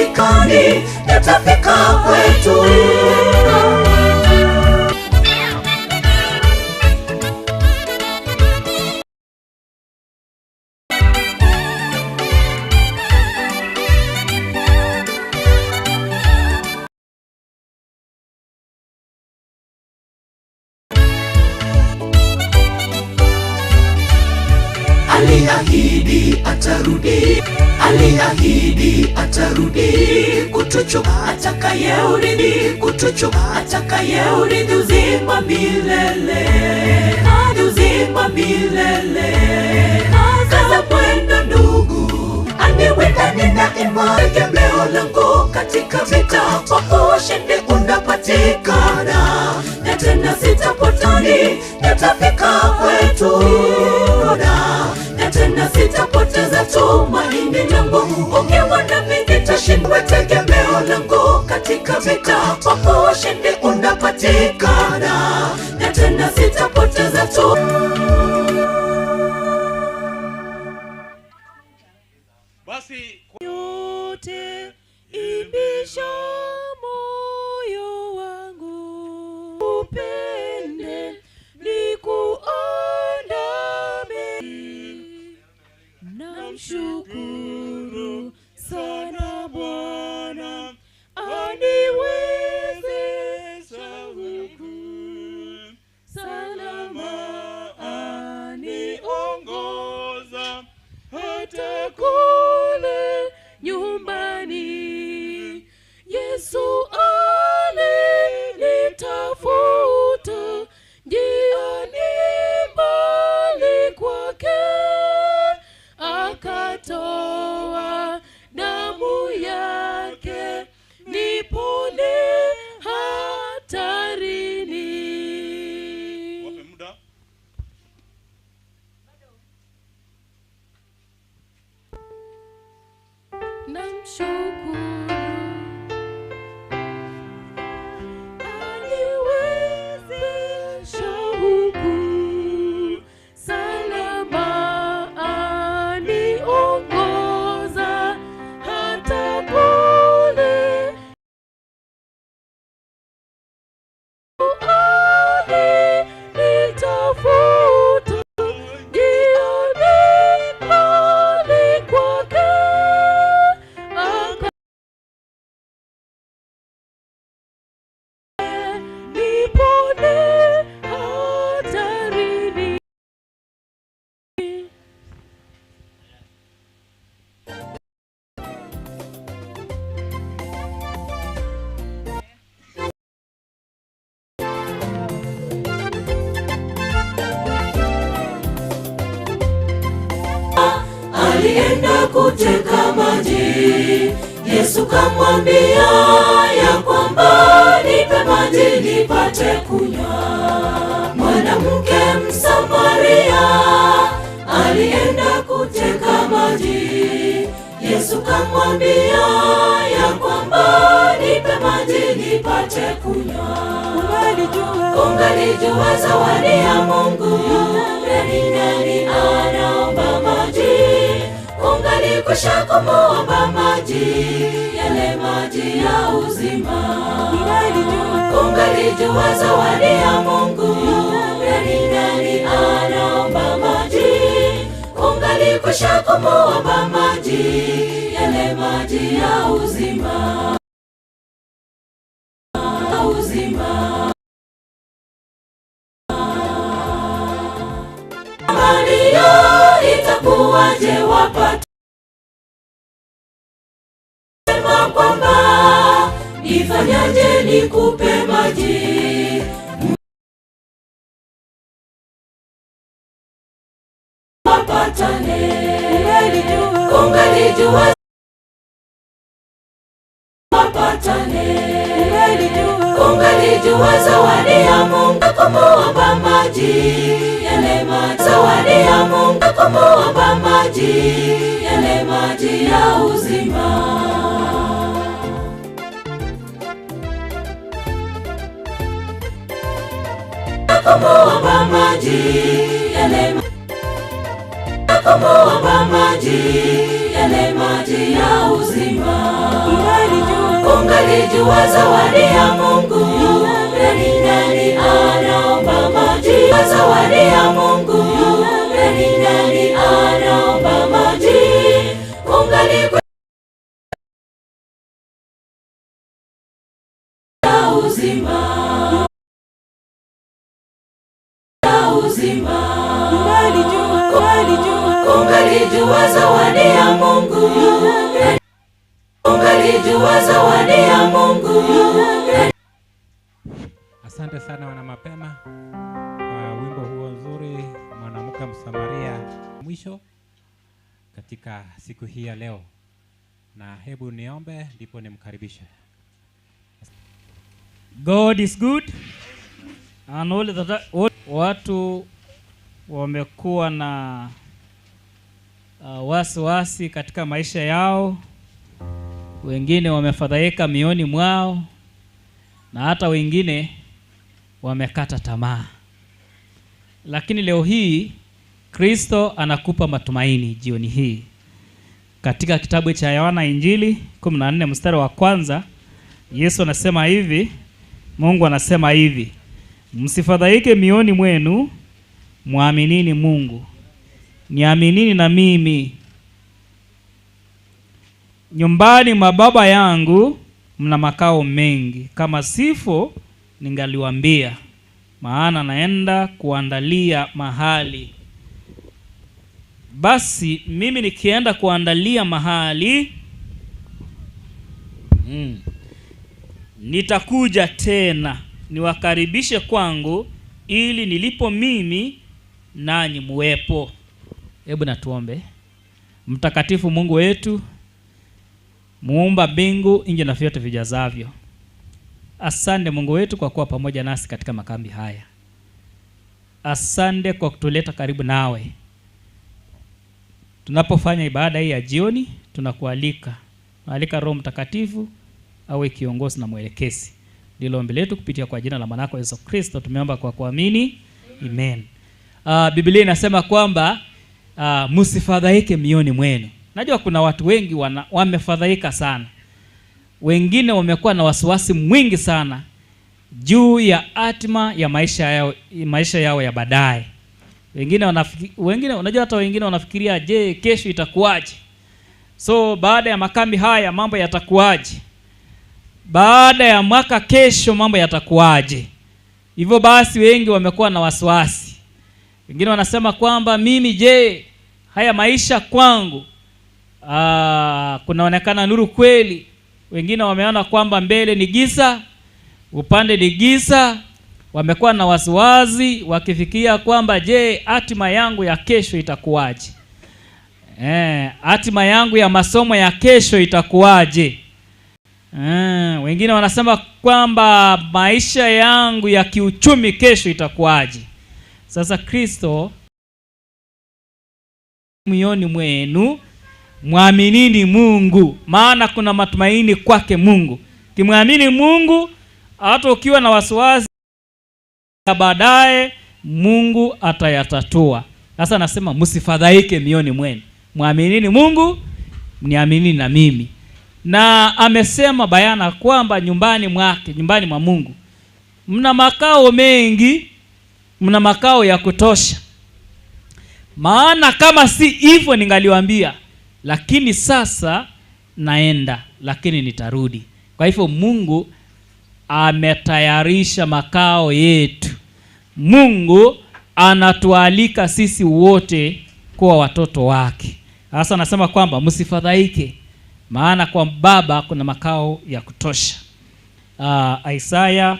Patikani, nitafika kwetu. Aliahidi atarudi, aliahidi atarudi kutuchukua, atakayeurithi kutuchukua, atakayeurithi uzima milele, uzima milele. Kaza mwendo ndugu, aniweka nina imani, tegemeo langu katika vita, kwa kuwa ushindi unapatikana, na tena sitapotani, nitafika kwetu na tena sitapoteza tumaini langu. Ukiwa nami nitashindwa, tegemeo langu katika vita, kwa kuwa ushindi unapatikana, na tena sitapoteza tu. Basi Yote imbisha moyo wangu, upende nikuandame. Namshukuru sana Bwana aniwezesha huku salama, aniongoza hata kule nyumbani. Yesu alinitafuta njiani mbali kwake, akatoa damu yake nipone hatarini. Wape muda. Namshukuru aliwezesha huku salama, aniongoza hata kule alinitafuta njiani mbali kwake, nipone hatarini. Alienda kuteka maji, Yesu kamwambia ya kwamba nipe maji nipate kunywa. Mwanamke Msamaria alienda kuteka maji, Yesu kamwambia ya kwamba nipe maji nipate kunywa. Ungalijua zawadi ya Mungu, nani nani anaomba maji, ungalikwisha kumuomba maji, yale maji ya uzima. Ungalijua zawadi ya Mungu, nani nani anaomba maji, ungalikwisha kumuomba maji, yale maji ya uzima. Uzima. Maria itakuwaje wapate sema kwamba nifanyaje nikupe maji wapatane. Ungalijua wapatane. Ungalijua zawadi ya Mungu kumuomba maji, yale maji, zawadi ya Mungu kumuomba maji, yale maji ya uzima. Kumuomba maji, yale kumuomba maji, yale maji ya uzima. Ungalijua zawadi ya Mungu, nani nani anaomba maji? Zawadi ya Mungu, nani nani anaomba maji? Ungalikuwa uzima, uzima. Ungalijua zawadi ya Mungu, ungalijua zawadi ya Mungu. Asante sana wana mapema kwa wimbo huo nzuri, mwanamke Msamaria. Mwisho katika siku hii ya leo, na hebu niombe ndipo nimkaribishe. God is good and all the all, watu wamekuwa na wasiwasi katika maisha yao, wengine wamefadhaika mioyoni mwao, na hata wengine wamekata tamaa. Lakini leo hii Kristo anakupa matumaini jioni hii. Katika kitabu cha Yohana Injili 14 mstari wa kwanza, Yesu anasema hivi, Mungu anasema hivi: msifadhaike mioyoni mwenu, mwaminini Mungu, niaminini na mimi. Nyumbani mwa Baba yangu mna makao mengi, kama sivyo ningaliwaambia, maana naenda kuandalia mahali. Basi mimi nikienda kuandalia mahali, nitakuja tena niwakaribishe kwangu, ili nilipo mimi nanyi muwepo. Hebu natuombe. Mtakatifu Mungu wetu, muumba mbingu, nchi na vyote vijazavyo, asante Mungu wetu kwa kuwa pamoja nasi katika makambi haya. Asante kwa kutuleta karibu nawe. Tunapofanya ibada hii ya jioni, tunakualika, tunaalika Roho Mtakatifu awe kiongozi na mwelekezi. Ndilo ombi letu kupitia kwa jina la mwanako Yesu Kristo tumeomba kwa kuamini. Amen. Biblia inasema kwamba msifadhaike mioyoni mwenu. Najua kuna watu wengi wamefadhaika sana. Wengine wamekuwa na wasiwasi mwingi sana juu ya hatima ya maisha yao ya baadaye. Wengine unajua hata wengine wanafikiria, je, kesho itakuwaje? So baada ya makambi haya mambo yatakuwaje? Baada ya mwaka kesho mambo yatakuwaje? Hivyo basi wengi wamekuwa na wasiwasi. Wengine wanasema kwamba mimi, je, haya maisha kwangu, kunaonekana nuru kweli? Wengine wameona kwamba mbele ni giza, upande ni giza. Wamekuwa na wasiwasi wakifikia kwamba, je, hatima yangu ya kesho itakuwaje? Hatima yangu ya masomo ya kesho itakuwaje? Wengine wanasema kwamba maisha yangu ya kiuchumi kesho itakuwaje? Sasa Kristo mioyoni mwenu mwaminini Mungu, maana kuna matumaini kwake Mungu. Kimwamini Mungu, hata ukiwa na wasiwasi baadaye Mungu atayatatua. Sasa nasema msifadhaike mioyoni mwenu, mwaminini Mungu, mniamini na mimi. Na amesema bayana kwamba nyumbani mwake, nyumbani mwa Mungu mna makao mengi, mna makao ya kutosha. Maana kama si hivyo ningaliwaambia, lakini sasa naenda, lakini nitarudi. Kwa hivyo Mungu ametayarisha makao yetu. Mungu anatualika sisi wote kuwa watoto wake. Sasa anasema kwamba msifadhaike, maana kwa Baba kuna makao ya kutosha. Isaya,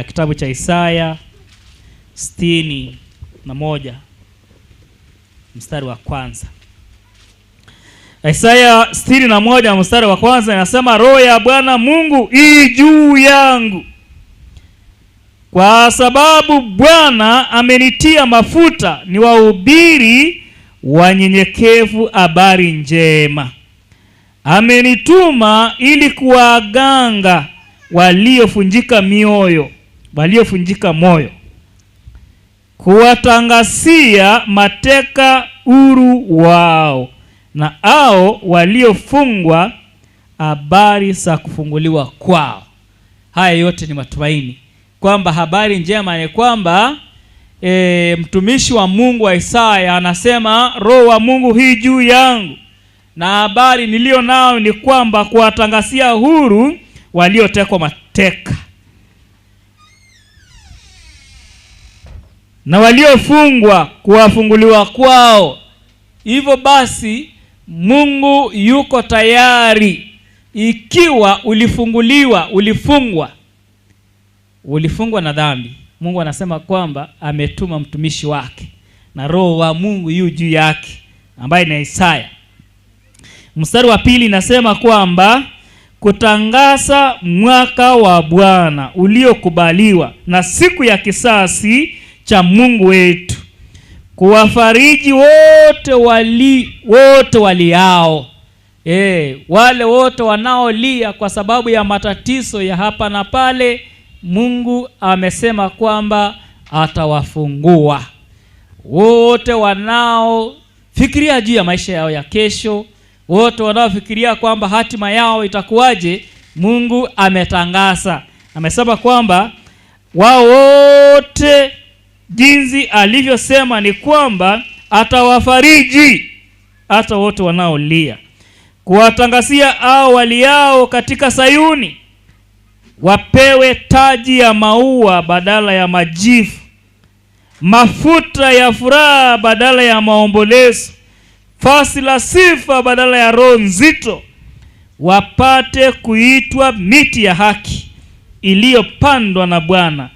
kitabu cha Isaya 61 mstari wa kwanza. Isaya 61 mstari wa kwanza inasema, Roho ya Bwana Mungu i juu yangu, kwa sababu Bwana amenitia mafuta niwahubiri wanyenyekevu habari njema. Amenituma ili kuwaganga waliofunjika mioyo, waliofunjika moyo, kuwatangazia mateka huru wao, na hao waliofungwa habari za kufunguliwa kwao. Haya yote ni matumaini kwamba habari njema ni kwamba mtumishi wa Mungu wa Isaya anasema, Roho wa Mungu hii juu yangu, na habari nilio nayo ni kwamba kuwatangazia huru waliotekwa mateka na waliofungwa kuwafunguliwa kwao. Hivyo basi Mungu yuko tayari. Ikiwa ulifunguliwa, ulifungwa na dhambi, Mungu anasema kwamba ametuma mtumishi wake na Roho wa Mungu yu juu yake, ambaye ni Isaya. Mstari wa 2 inasema kwamba kutangaza mwaka wa Bwana uliokubaliwa na siku ya kisasi cha Mungu wetu, kuwafariji wote waliao. Wale wote wanaolia kwa sababu ya matatizo ya hapa na pale, Mungu amesema kwamba atawafungua. Wote wanaofikiria juu ya maisha yao ya kesho, wote wanaofikiria kwamba hatima yao itakuwaje, Mungu ametangaza. Amesema kwamba wao wote jinsi alivyosema ni kwamba atawafariji hata wote wanaolia, kuwatangazia hao waliao katika Sayuni wapewe taji ya maua badala ya majivu, mafuta ya furaha badala ya maombolezo, fasi la sifa badala ya roho nzito, wapate kuitwa miti ya haki iliyopandwa na Bwana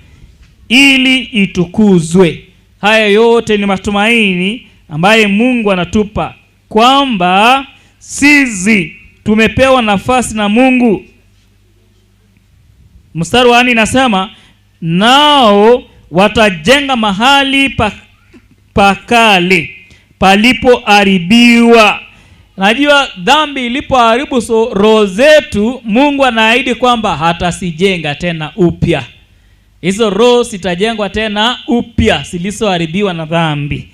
ili itukuzwe. Haya yote ni matumaini ambaye Mungu anatupa kwamba sisi tumepewa nafasi na Mungu. Mstari wa 4 inasema, nao watajenga mahali pakale palipoharibiwa. Najua dhambi ilipoharibu roho zetu, Mungu anaahidi kwamba hatasijenga tena upya. Hizo roho zitajengwa tena upya zilizoharibiwa na dhambi.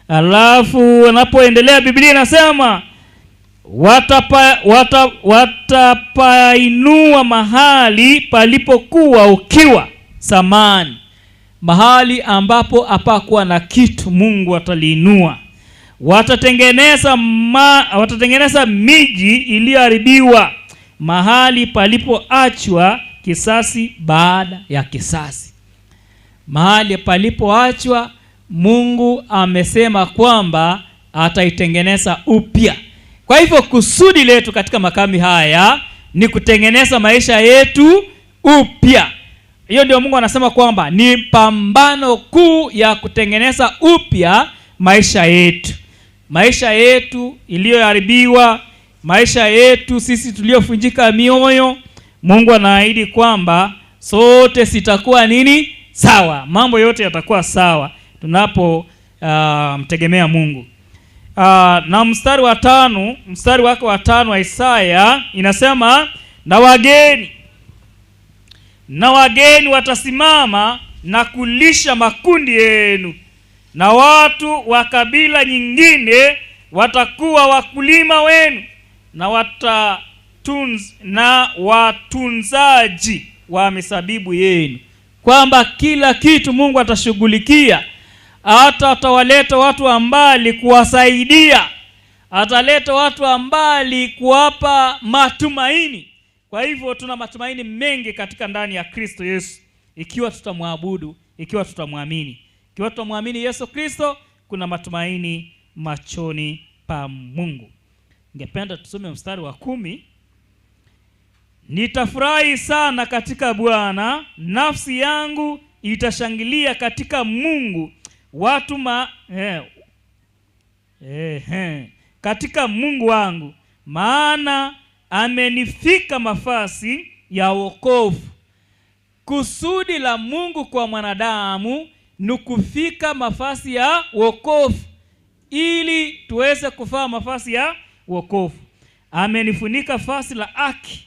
Alafu anapoendelea Biblia inasema watapainua mahali palipokuwa ukiwa samani, mahali ambapo hapakuwa na kitu, Mungu ataliinua. Watatengeneza miji iliyoharibiwa, mahali palipoachwa kisasi baada ya kisasi. Mahali palipoachwa, Mungu amesema kwamba ataitengeneza upya. Kwa hivyo kusudi letu katika makambi haya ni kutengeneza maisha yetu upya. Hiyo ndio Mungu anasema kwamba ni pambano kuu ya kutengeneza upya maisha yetu. Maisha yetu iliyoharibiwa, maisha yetu sisi tuliofunjika mioyo, Mungu anaahidi kwamba sote sitakuwa nini? Sawa. Mambo yote yatakuwa sawa tunapo mtegemea Mungu. Na mstari wa 5, mstari wake wa 5 wa Isaya inasema, na wageni watasimama na kulisha makundi yenu, na watu wa kabila nyingine watakuwa wakulima wenu na watunzaji wa misabibu yenu. Kwamba kila kitu Mungu atashughulikia. Hata atawaleta watu wa mbali kuwasaidia, ataleta watu wa mbali kuwapa matumaini. Kwa hivyo tuna matumaini mengi katika ndani ya Kristo Yesu, ikiwa tutamwabudu, ikiwa tutamwamini. Ikiwa tutamwamini Yesu Kristo, kuna matumaini machoni pa Mungu. Ningependa tusome mstari wa 10. Nitafurahi sana katika Bwana, nafsi yangu itashangilia katika Mungu. Katika Mungu wangu, maana amenifika mafasi ya wokovu. Kusudi la Mungu kwa mwanadamu ni kufika mafasi ya wokovu, ili tuweze kufaa mafasi ya wokovu. Amenifunika fasi la haki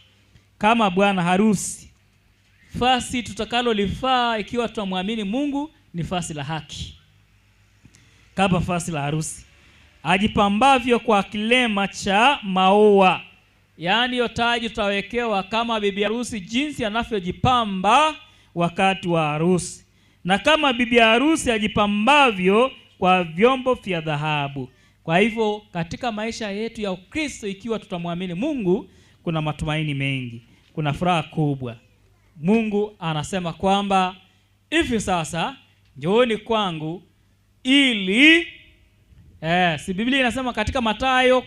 kama bwana harusi. Fasi tutakalolifaa ikiwa tutamwamini Mungu ni fasi la haki, kama fasi la harusi. Ajipambavyo kwa kilema cha maua, Yaani hiyo taji tutawekewa kama bibi harusi jinsi anavyojipamba wakati wa harusi, na kama bibi harusi ajipambavyo kwa vyombo vya dhahabu. Kwa hivyo katika maisha yetu ya Ukristo, ikiwa tutamwamini Mungu, kuna matumaini mengi, kuna furaha kubwa. Mungu anasema kwamba hivi sasa njooni kwangu ili si Biblia inasema katika Mathayo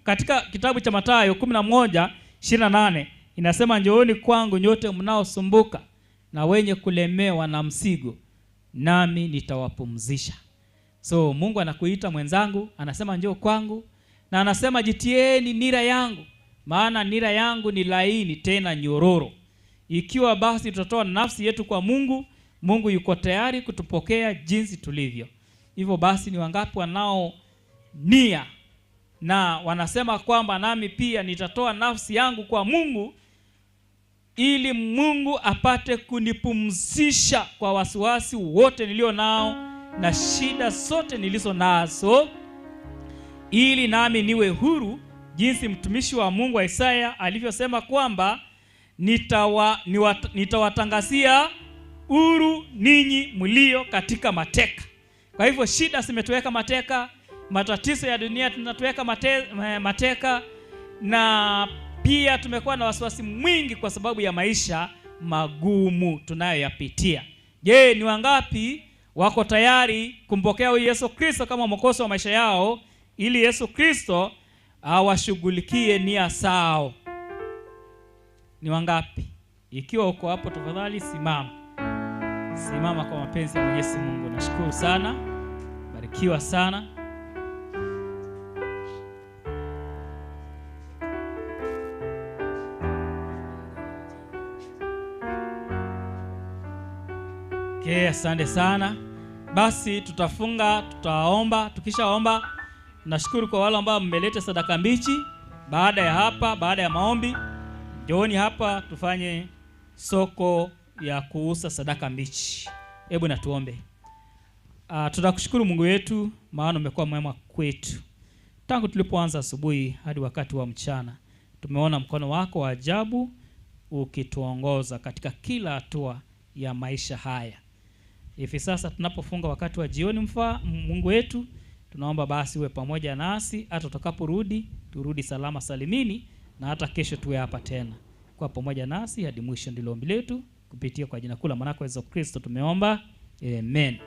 katika kitabu cha Mathayo 11:28 inasema njooni kwangu nyote mnaosumbuka na wenye kulemewa na mzigo, nami nitawapumzisha. So Mungu anakuita mwenzangu, anasema njoo kwangu, na anasema jitieni nira yangu, maana nira yangu ni laini tena nyororo. Ikiwa basi tutatoa nafsi yetu kwa Mungu, Mungu yuko tayari kutupokea jinsi tulivyo. Hivyo basi ni wangapi wanao nia na wanasema kwamba nami pia nitatoa nafsi yangu kwa Mungu ili Mungu apate kunipumzisha kwa wasiwasi wote nilio nao na shida zote nilizo nazo, ili nami niwe huru, jinsi mtumishi wa Mungu wa Isaya alivyosema kwamba nitawatangazia huru ninyi mlio katika mateka. Kwa hivyo shida zimetuweka mateka, matatizo ya dunia tunatuweka mateka, na pia tumekuwa na wasiwasi mwingi kwa sababu ya maisha magumu tunayoyapitia. Je, ni wangapi wako tayari kumpokea huyu Yesu Kristo kama mwokozi wa maisha yao, ili Yesu Kristo awashughulikie nia zao? Ni wangapi? Ikiwa uko hapo tafadhali simama. Simama kwa mapenzi ya Mwenyezi Mungu. Nashukuru sana. Barikiwa sana. Okay, asante sana. Basi tutafunga, tutaomba. Tukishaomba, nashukuru kwa wale ambao mmeleta sadaka mbichi. Baada ya hapa, baada ya maombi, njooni hapa tufanye soko ya kuuza sadaka mbichi. Hebu na tuombe. Tunakushukuru Mungu wetu, maana umekuwa mwema kwetu. Tangu tulipoanza asubuhi hadi wakati wa mchana, tumeona mkono wako wa ajabu ukituongoza katika kila hatua ya maisha haya. Hivi sasa tunapofunga wakati wa jioni, Mungu wetu, tunaomba basi uwe pamoja nasi hata tutakaporudi, turudi salama salimini, na hata kesho tuwe hapa tena. Kwa pamoja nasi hadi mwisho, ndilo ombi letu kupitia kwa jina kuu la mwanako Yesu Kristo tumeomba. Amen.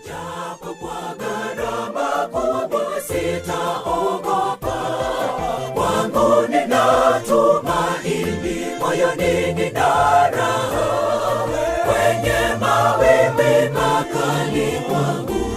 Japo kwa gharama kubwa sitaogopa, kwangu ninatumaini, moyoni nina raha. Kwenye mawimbi makali kwangu